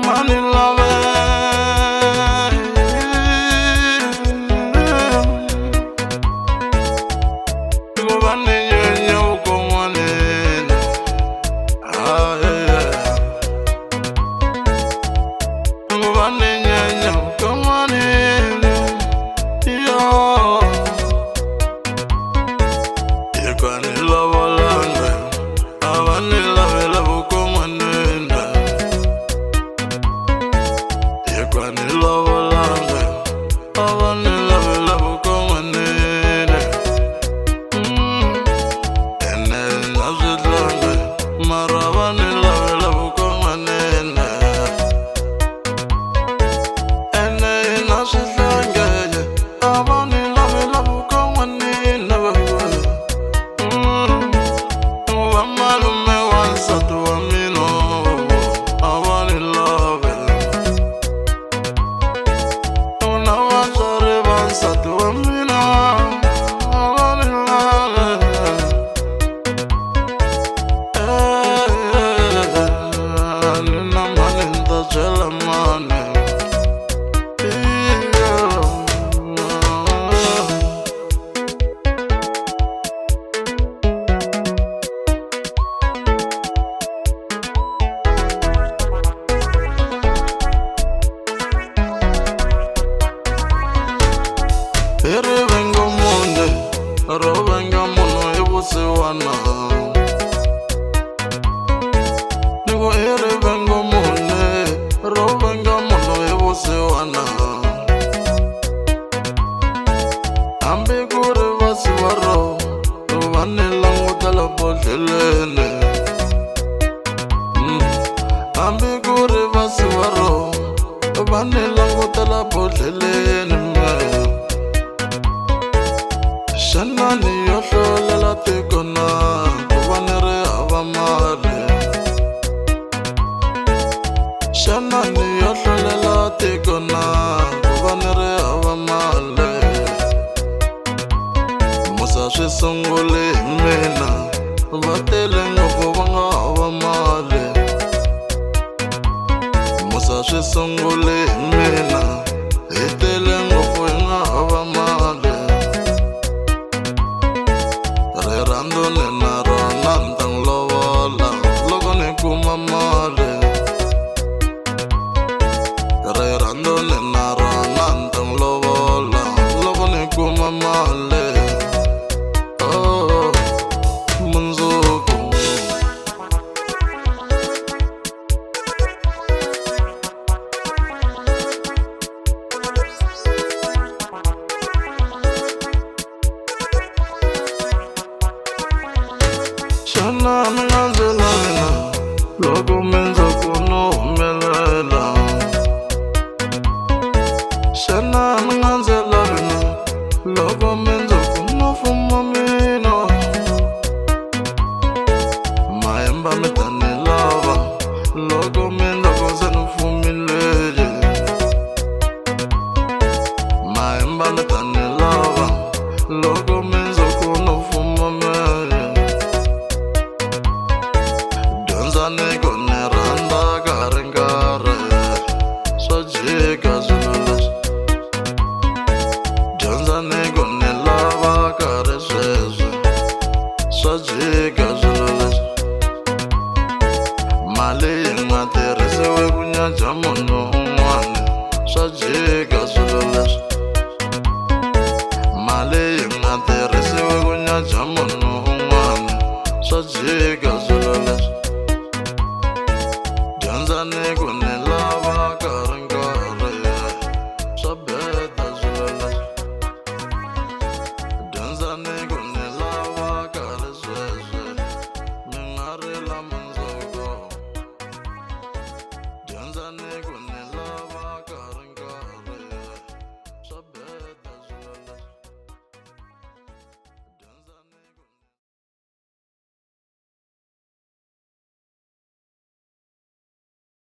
Mani love. Hikuva ni nyenya vukon'wanini. Ah, yeah. Hikuva ni nyenya vukon'wanini. Yo. Hikuva ni lovolanga, a va ni lavela vukon'wanini. Hikuva ni lovolanga, a va ni lavela vukon'wanini. Ene na swi tlanga, mara va ni lavela vukon'wanini. Ene na swi tlanga, a va ni lavela vukon'wanini. Va malume wa nsati wa mina a va ni lavela. Na vatswari va nsati wa mina a va ni lavela. Ni na mani ni ta byela mani. Yeah. Hi rivengo mune ro venga munhu hi vusiwana. Ni ku i rivengo mune ro venga munhu hi vusiwana. Hambi ku ri vasiwa ro va ni langutela bodhleleni. Hambi ku ri vasiwa ro va ni langutela bodhleleni. Xana ni yo hlolela tiko na ku va ni ri hava mali? Xana ni yo hlolela tiko na ku va ni ri hava mali? Musa swi sunguli hi mina, va tele ngopfu va nga hava mali. Musa swi sunguli hi mina, hi tele ngopfu hi nga hava mali. Rirhandzu ni na rona ni ta n'wi lovola loko ni kuma mali. Rirhandzu ni na rona ni ta n'wi lovola loko ni kuma mali. Oh, mundzuku. Xana mi nga ndzi lavi na loko mindzuku no humelela? Xana mi nga ndzi lavi na loko mindzuku no fuma mina? Mahemba mi ta ni lava loko mindzuku se ni fumile. Mahemba mi ta ni lava loko mindzuku no fuma mina. Dyondza ni ku ni rhandza ka ha ri nkarhi, swa jika swilo leswi. Dyondza ni ku ni lava ka ha ri sweswi, swa jika swilo leswi. Mali yi nga tirhisiwi ku nyaja munhu un'wana, swa jika swilo leswi. Mali yi nga tirhisiwi ku nyaja munhu un'wana, swa jika swilo leswi. Dyondza ni ku ni lava ka ha ri nkarhi, swa beda swilo leswi. Dyondza ni ku ni lava ka ha ri sweswi, mi nga rila mundzuku. Dyondza ni ku ni